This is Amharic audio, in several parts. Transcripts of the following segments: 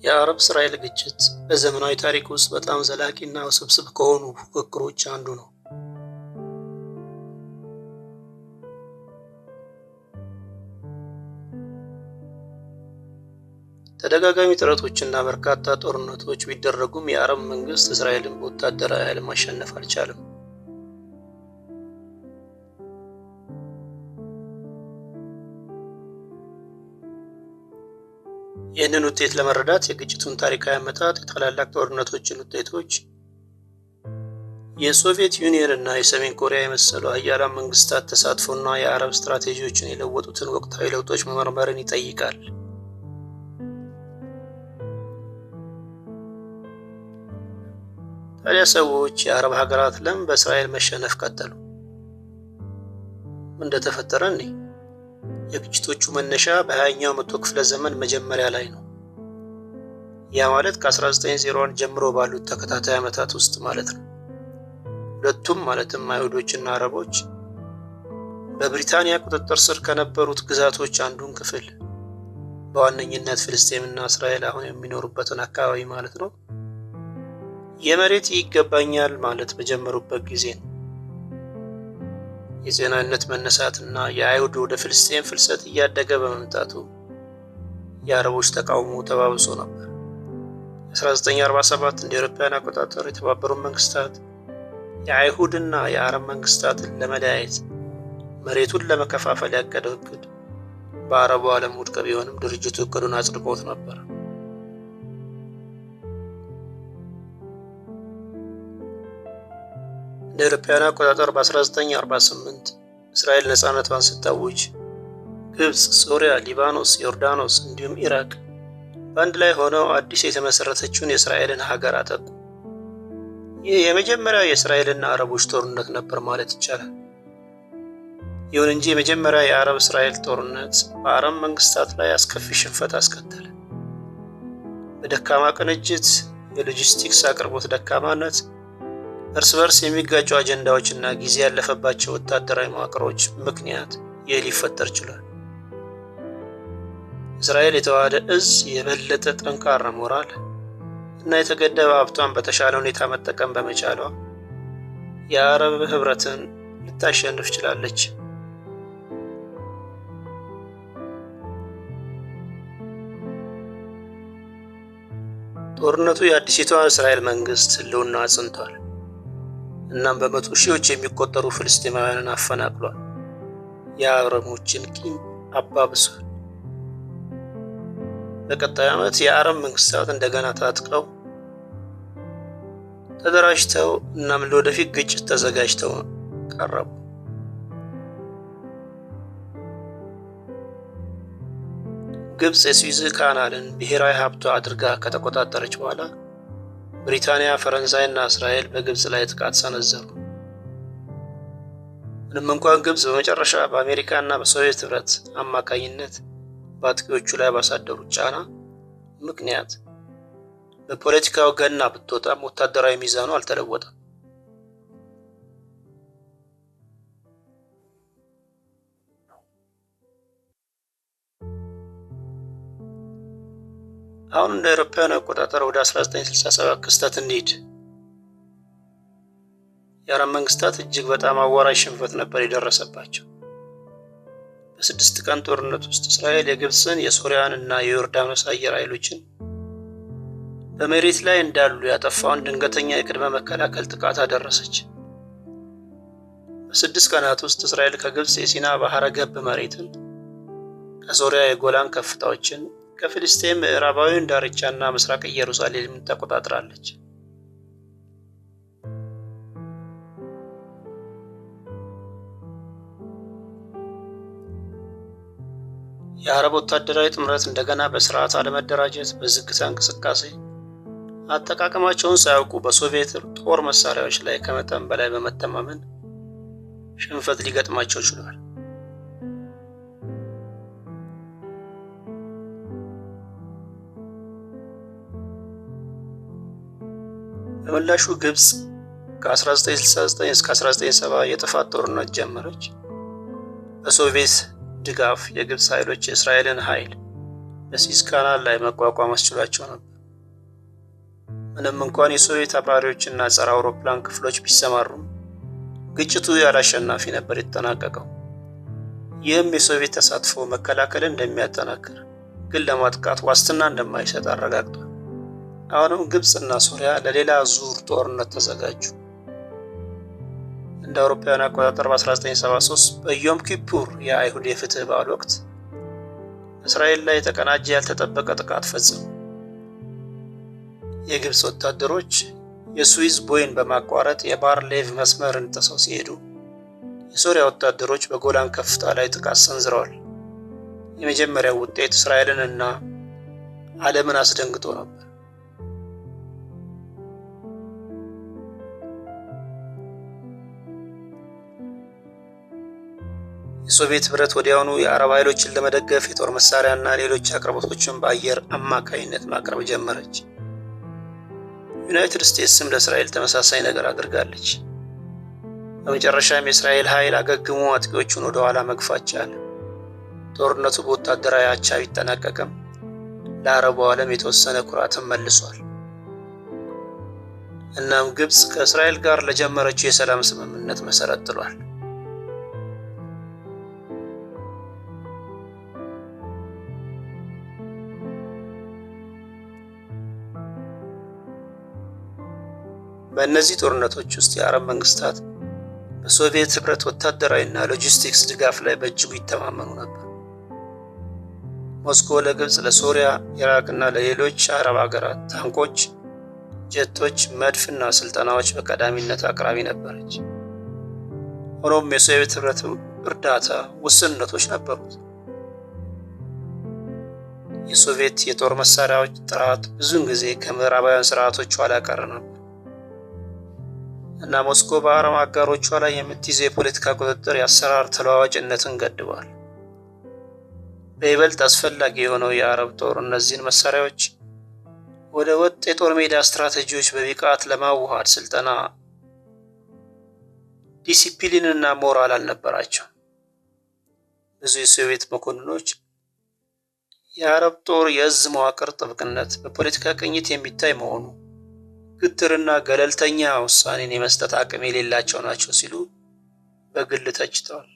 የአረብ እስራኤል ግጭት በዘመናዊ ታሪክ ውስጥ በጣም ዘላቂ እና ውስብስብ ከሆኑ ፉክክሮች አንዱ ነው። ተደጋጋሚ ጥረቶች እና በርካታ ጦርነቶች ቢደረጉም የአረብ መንግስት እስራኤልን በወታደራዊ ኃይል ማሸነፍ አልቻለም። ይህንን ውጤት ለመረዳት የግጭቱን ታሪካዊ አመጣጥ፣ የታላላቅ ጦርነቶችን ውጤቶች፣ የሶቪየት ዩኒየን እና የሰሜን ኮሪያ የመሰሉ ሀያላን መንግስታት ተሳትፎ እና የአረብ ስትራቴጂዎችን የለወጡትን ወቅታዊ ለውጦች መመርመርን ይጠይቃል። ታዲያ ሰዎች የአረብ ሀገራት ለምን በእስራኤል መሸነፍ ቀጠሉ? ምን እንደተፈጠረ እንይ። የግጭቶቹ መነሻ በ20ኛው መቶ ክፍለ ዘመን መጀመሪያ ላይ ነው። ያ ማለት ከ1901 ጀምሮ ባሉት ተከታታይ ዓመታት ውስጥ ማለት ነው። ሁለቱም ማለትም አይሁዶችና አረቦች በብሪታንያ ቁጥጥር ስር ከነበሩት ግዛቶች አንዱን ክፍል፣ በዋነኝነት ፍልስጤምና እስራኤል አሁን የሚኖሩበትን አካባቢ ማለት ነው፣ የመሬት ይገባኛል ማለት በጀመሩበት ጊዜ ነው። የጽዮናዊነት መነሳት እና የአይሁድ ወደ ፍልስጤም ፍልሰት እያደገ በመምጣቱ የአረቦች ተቃውሞ ተባብሶ ነበር። 1947 እንደ አውሮፓውያን አቆጣጠር የተባበሩት መንግስታት የአይሁድና የአረብ መንግስታትን ለመለያየት መሬቱን ለመከፋፈል ያቀደው እቅድ በአረቡ ዓለም ውድቅ ቢሆንም ድርጅቱ እቅዱን አጽድቆት ነበር። እንደ አውሮፓውያን አቆጣጠር በ1948 እስራኤል ነፃነቷን ስታውጅ ግብፅ፣ ሶሪያ፣ ሊባኖስ፣ ዮርዳኖስ እንዲሁም ኢራቅ በአንድ ላይ ሆነው አዲስ የተመሰረተችውን የእስራኤልን ሀገር አጠቁ። ይህ የመጀመሪያው የእስራኤልና አረቦች ጦርነት ነበር ማለት ይቻላል። ይሁን እንጂ የመጀመሪያ የአረብ እስራኤል ጦርነት በአረብ መንግስታት ላይ አስከፊ ሽንፈት አስከተለ። በደካማ ቅንጅት፣ የሎጂስቲክስ አቅርቦት ደካማነት፣ እርስ በርስ የሚጋጩ አጀንዳዎች እና ጊዜ ያለፈባቸው ወታደራዊ መዋቅሮች ምክንያት ይህ ሊፈጠር ችሏል። እስራኤል የተዋሃደ እዝ፣ የበለጠ ጠንካራ ሞራል እና የተገደበ ሀብቷን በተሻለ ሁኔታ መጠቀም በመቻሏ የአረብ ህብረትን ልታሸንፍ ችላለች። ጦርነቱ የአዲሲቷን እስራኤል መንግስት ህልውና አጽንቷል። እናም በመቶ ሺዎች የሚቆጠሩ ፍልስጤማውያንን አፈናቅሏል። የአረቦችን ቂም አባብሷል። በቀጣዩ ዓመት የአረብ መንግስታት እንደገና ታጥቀው፣ ተደራጅተው እናም ለወደፊት ግጭት ተዘጋጅተው ቀረቡ። ግብፅ የስዊዝ ካናልን ብሔራዊ ሀብቷ አድርጋ ከተቆጣጠረች በኋላ ብሪታንያ፣ ፈረንሳይ እና እስራኤል በግብፅ ላይ ጥቃት ሰነዘሩ። ምንም እንኳን ግብፅ በመጨረሻ በአሜሪካ እና በሶቪየት ህብረት አማካኝነት በአጥቂዎቹ ላይ ባሳደሩት ጫና ምክንያት በፖለቲካው ገና ብትወጣም ወታደራዊ ሚዛኑ አልተለወጠም። አሁን እንደ አውሮፓውያን አቆጣጠር ወደ 1967 ክስተት እንሂድ። የአረብ መንግስታት እጅግ በጣም አዋራጅ ሽንፈት ነበር የደረሰባቸው። በ6 ቀን ጦርነት ውስጥ እስራኤል የግብፅን፣ የሶሪያን እና የዮርዳኖስ አየር ኃይሎችን በመሬት ላይ እንዳሉ ያጠፋውን ድንገተኛ የቅድመ መከላከል ጥቃት አደረሰች። በ6 ቀናት ውስጥ እስራኤል ከግብፅ የሲና ባህረ ገብ መሬትን፣ ከሶሪያ የጎላን ከፍታዎችን፣ ከፍልስጤም ምዕራባዊውን ዳርቻና ምስራቅ ኢየሩሳሌምን ተቆጣጥራለች። የአረብ ወታደራዊ ጥምረት እንደገና በስርዓት አለመደራጀት፣ በዝግታ እንቅስቃሴ፣ አጠቃቀማቸውን ሳያውቁ በሶቪየት ጦር መሳሪያዎች ላይ ከመጠን በላይ በመተማመን ሽንፈት ሊገጥማቸው ችሏል። በምላሹ ግብፅ ከ1969 እስከ 1970 የጥፋት ጦርነት ጀመረች። በሶቪየት ድጋፍ የግብፅ ኃይሎች የእስራኤልን ኃይል በስዊዝ ካናል ላይ መቋቋም አስችሏቸው ነበር። ምንም እንኳን የሶቪየት አብራሪዎችና ጸረ አውሮፕላን ክፍሎች ቢሰማሩም ግጭቱ ያለ አሸናፊ ነበር የተጠናቀቀው። ይህም የሶቪየት ተሳትፎ መከላከልን እንደሚያጠናክር ግን ለማጥቃት ዋስትና እንደማይሰጥ አረጋግጧል። አሁንም ግብፅ እና ሶሪያ ለሌላ ዙር ጦርነት ተዘጋጁ። እንደ አውሮፓውያን አቆጣጠር በ1973 በዮም ኪፑር የአይሁድ የፍትህ በዓል ወቅት እስራኤል ላይ የተቀናጀ ያልተጠበቀ ጥቃት ፈጸሙ። የግብፅ ወታደሮች የስዊዝ ቦይን በማቋረጥ የባር ሌቭ መስመርን ጥሰው ሲሄዱ የሶሪያ ወታደሮች በጎላን ከፍታ ላይ ጥቃት ሰንዝረዋል። የመጀመሪያው ውጤት እስራኤልን እና ዓለምን አስደንግጦ ነበር። የሶቪየት ኅብረት ወዲያውኑ የአረብ ኃይሎችን ለመደገፍ የጦር መሳሪያና ሌሎች አቅርቦቶችን በአየር አማካይነት ማቅረብ ጀመረች። ዩናይትድ ስቴትስም ለእስራኤል ተመሳሳይ ነገር አድርጋለች። በመጨረሻም የእስራኤል ኃይል አገግሞ አጥቂዎቹን ወደ ኋላ መግፋት ቻለ። ጦርነቱ በወታደራዊ አቻ ቢጠናቀቅም ለአረቡ ዓለም የተወሰነ ኩራትን መልሷል። እናም ግብፅ ከእስራኤል ጋር ለጀመረችው የሰላም ስምምነት መሰረት ጥሏል። በእነዚህ ጦርነቶች ውስጥ የአረብ መንግስታት በሶቪየት ኅብረት ወታደራዊና ሎጂስቲክስ ድጋፍ ላይ በእጅጉ ይተማመኑ ነበር። ሞስኮ ለግብፅ፣ ለሶሪያ፣ ኢራቅ እና ለሌሎች አረብ ሀገራት ታንኮች፣ ጀቶች፣ መድፍና ስልጠናዎች በቀዳሚነት አቅራቢ ነበረች። ሆኖም የሶቪየት ኅብረት እርዳታ ውስንነቶች ነበሩት። የሶቪየት የጦር መሳሪያዎች ጥራት ብዙውን ጊዜ ከምዕራባውያን ስርዓቶች ኋላ ቀር ነበር እና ሞስኮ በአረብ አጋሮቿ ላይ የምትይዘው የፖለቲካ ቁጥጥር የአሰራር ተለዋዋጭነትን ገድቧል። በይበልጥ አስፈላጊ የሆነው የአረብ ጦር እነዚህን መሳሪያዎች ወደ ወጥ የጦር ሜዳ ስትራቴጂዎች በብቃት ለማዋሃድ ስልጠና፣ ዲሲፕሊን እና ሞራል አልነበራቸው። ብዙ የሶቪየት መኮንኖች የአረብ ጦር የእዝ መዋቅር ጥብቅነት፣ በፖለቲካ ቅኝት የሚታይ መሆኑ፣ ግትርና ገለልተኛ ውሳኔን የመስጠት አቅም የሌላቸው ናቸው ሲሉ በግል ተችተዋል።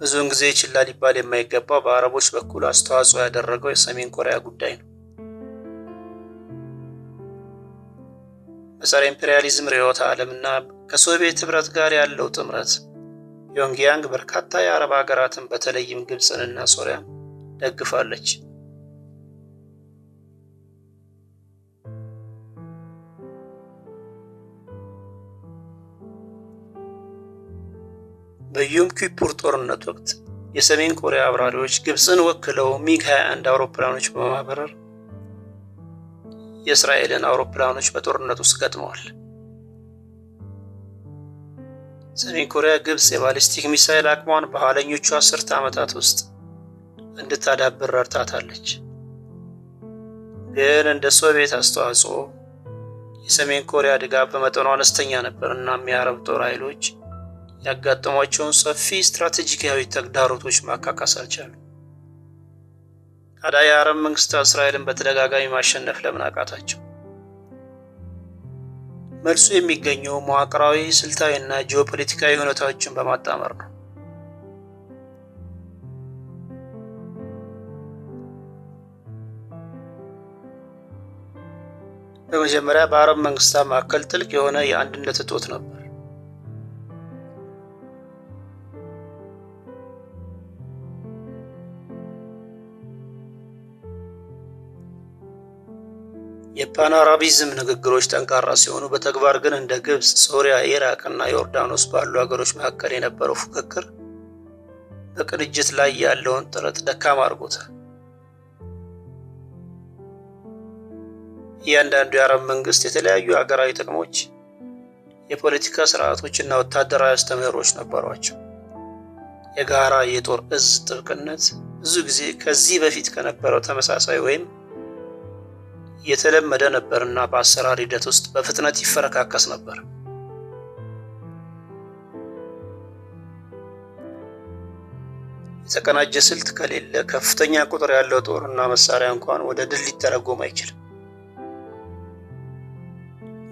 ብዙውን ጊዜ ችላ ሊባል የማይገባው በአረቦች በኩል አስተዋጽኦ ያደረገው የሰሜን ኮሪያ ጉዳይ ነው። በጸረ ኢምፔሪያሊዝም ርዕዮተ ዓለምና ከሶቪየት ኅብረት ጋር ያለው ጥምረት ፒዮንግያንግ በርካታ የአረብ ሀገራትን በተለይም ግብፅንና ሶሪያን ደግፋለች። በዮም ኪፑር ጦርነት ወቅት የሰሜን ኮሪያ አብራሪዎች ግብፅን ወክለው ሚግ 21 አውሮፕላኖች በማበረር የእስራኤልን አውሮፕላኖች በጦርነት ውስጥ ገጥመዋል። ሰሜን ኮሪያ ግብፅ የባሊስቲክ ሚሳይል አቅሟን በኋለኞቹ 10 ዓመታት ውስጥ እንድታዳብር ረድታታለች። ግን እንደ ሶቪየት አስተዋጽኦ የሰሜን ኮሪያ ድጋፍ በመጠኑ አነስተኛ ነበር። እናም የአረብ ጦር ኃይሎች ያጋጠሟቸውን ሰፊ ስትራቴጂካዊ ተግዳሮቶች ማካካስ አልቻሉም። ታዲያ የአረብ መንግስታት እስራኤልን በተደጋጋሚ ማሸነፍ ለምን አቃታቸው? መልሱ የሚገኘው መዋቅራዊ፣ ስልታዊና ጂኦፖለቲካዊ ሁኔታዎችን በማጣመር ነው። በመጀመሪያ በአረብ መንግስታት መካከል ጥልቅ የሆነ የአንድነት እጦት ነበር። የፓን አረቢዝም ንግግሮች ጠንካራ ሲሆኑ፣ በተግባር ግን እንደ ግብፅ፣ ሶሪያ፣ ኢራቅ እና ዮርዳኖስ ባሉ ሀገሮች መካከል የነበረው ፉክክር በቅንጅት ላይ ያለውን ጥረት ደካማ አድርጎታል። እያንዳንዱ የአረብ መንግስት የተለያዩ ሀገራዊ ጥቅሞች፣ የፖለቲካ ስርዓቶች እና ወታደራዊ አስተምህሮች ነበሯቸው። የጋራ የጦር እዝ ጥብቅነት ብዙ ጊዜ ከዚህ በፊት ከነበረው ተመሳሳይ ወይም የተለመደ ነበርና በአሰራር ሂደት ውስጥ በፍጥነት ይፈረካከስ ነበር። የተቀናጀ ስልት ከሌለ ከፍተኛ ቁጥር ያለው ጦርና መሳሪያ እንኳን ወደ ድል ሊተረጎም አይችልም።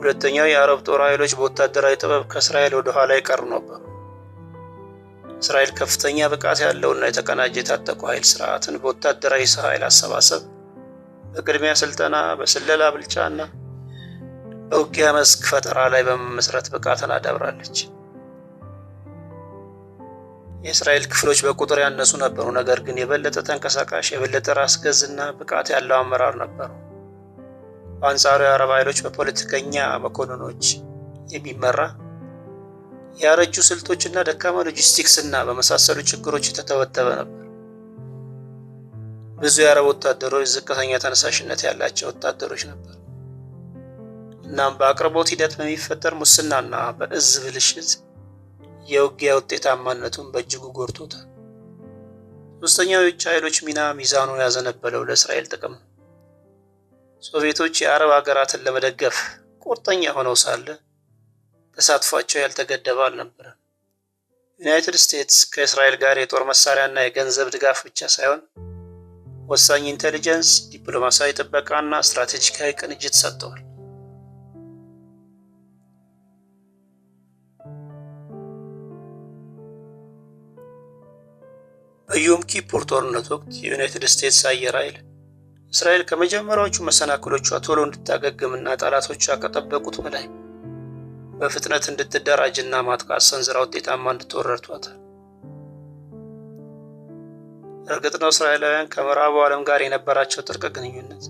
ሁለተኛው፣ የአረብ ጦር ኃይሎች በወታደራዊ ጥበብ ከእስራኤል ወደ ኋላ የቀሩ ነበሩ። እስራኤል ከፍተኛ ብቃት ያለውና የተቀናጀ የታጠቁ ኃይል ስርዓትን በወታደራዊ ኃይል አሰባሰብ፣ በቅድሚያ ስልጠና፣ በስለላ ብልጫና በውጊያ መስክ ፈጠራ ላይ በመመስረት ብቃትን አዳብራለች። የእስራኤል ክፍሎች በቁጥር ያነሱ ነበሩ፣ ነገር ግን የበለጠ ተንቀሳቃሽ፣ የበለጠ ራስ ገዝና ብቃት ያለው አመራር ነበሩ። በአንጻሩ የአረብ ኃይሎች በፖለቲከኛ መኮንኖች የሚመራ፣ ያረጁ ስልቶችና ደካማ ሎጂስቲክስ እና በመሳሰሉ ችግሮች የተተበተበ ነበር። ብዙ የአረብ ወታደሮች ዝቅተኛ ተነሳሽነት ያላቸው ወታደሮች ነበሩ። እናም በአቅርቦት ሂደት በሚፈጠር ሙስናና በእዝ ብልሽት የውጊያ ውጤታማነቱን በእጅጉ ጎድቶታል። ሶስተኛው የውጭ ኃይሎች ሚና ሚዛኑን ያዘነበለው ለእስራኤል ጥቅም ነው። ሶቪየቶች የአረብ ሀገራትን ለመደገፍ ቁርጠኛ ሆነው ሳለ ተሳትፏቸው ያልተገደበ አልነበረም። ዩናይትድ ስቴትስ ከእስራኤል ጋር የጦር መሳሪያና የገንዘብ ድጋፍ ብቻ ሳይሆን ወሳኝ intelligence፣ ዲፕሎማሲያዊ ጥበቃና ስትራቴጂካዊ ቅንጅት ሰጥተዋል። በዮም ኪፑር ጦርነት ወቅት የዩናይትድ ስቴትስ አየር ኃይል እስራኤል ከመጀመሪያዎቹ መሰናክሎቿ ቶሎ እንድታገግምና ጠላቶቿ ከጠበቁት በላይ በፍጥነት እንድትደራጅና ማጥቃት ሰንዝራ ውጤታማ እንድትሆን ረድቷታል። እርግጥ ነው፣ እስራኤላውያን ከምዕራቡ ዓለም ጋር የነበራቸው ጥልቅ ግንኙነት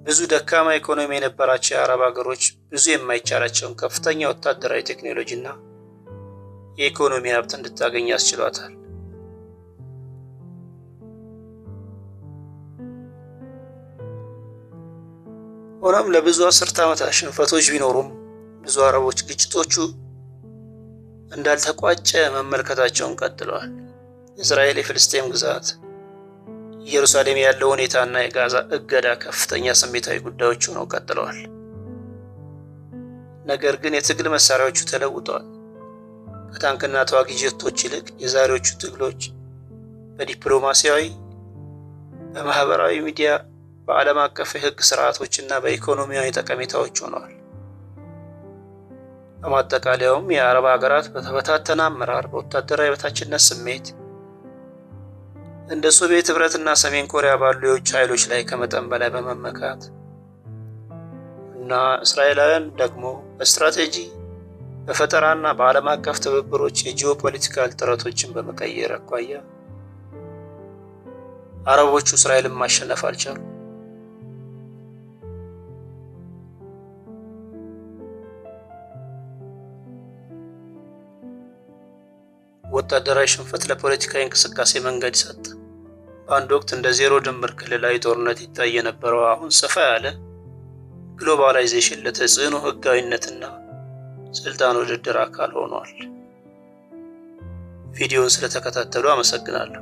ብዙ ደካማ ኢኮኖሚ የነበራቸው የአረብ ሀገሮች ብዙ የማይቻላቸውን ከፍተኛ ወታደራዊ ቴክኖሎጂና የኢኮኖሚ ሀብት እንድታገኝ አስችሏታል። ሆኖም ለብዙ አስርተ ዓመታት ሽንፈቶች ቢኖሩም ብዙ አረቦች ግጭቶቹ እንዳልተቋጨ መመልከታቸውን ቀጥለዋል። የእስራኤል የፍልስጤም ግዛት፣ ኢየሩሳሌም ያለው ሁኔታና የጋዛ እገዳ ከፍተኛ ስሜታዊ ጉዳዮች ሆነው ቀጥለዋል። ነገር ግን የትግል መሳሪያዎቹ ተለውጠዋል። ከታንክና ተዋጊ ጀቶች ይልቅ የዛሬዎቹ ትግሎች በዲፕሎማሲያዊ፣ በማህበራዊ ሚዲያ፣ በዓለም አቀፍ የህግ ስርዓቶች እና በኢኮኖሚያዊ ጠቀሜታዎች ሆነዋል። በማጠቃለያውም የአረብ ሀገራት በተበታተነ አመራር፣ በወታደራዊ የበታችነት ስሜት፣ እንደ ሶቪየት ህብረት እና ሰሜን ኮሪያ ባሉ የውጭ ኃይሎች ላይ ከመጠን በላይ በመመካት እና እስራኤላውያን ደግሞ በስትራቴጂ፣ በፈጠራና በዓለም አቀፍ ትብብሮች የ geopolitical ጥረቶችን በመቀየር አኳያ አረቦቹ እስራኤልን ማሸነፍ አልቻሉም። ወታደራዊ ሽንፈት ለፖለቲካዊ እንቅስቃሴ መንገድ ሰጠ። በአንድ ወቅት እንደ ዜሮ ድምር ክልላዊ ጦርነት ይታይ የነበረው አሁን ሰፋ ያለ globalization ለተጽዕኖ ህጋዊነትና ስልጣን ውድድር አካል ሆኗል። ቪዲዮውን ስለተከታተሉ አመሰግናለሁ።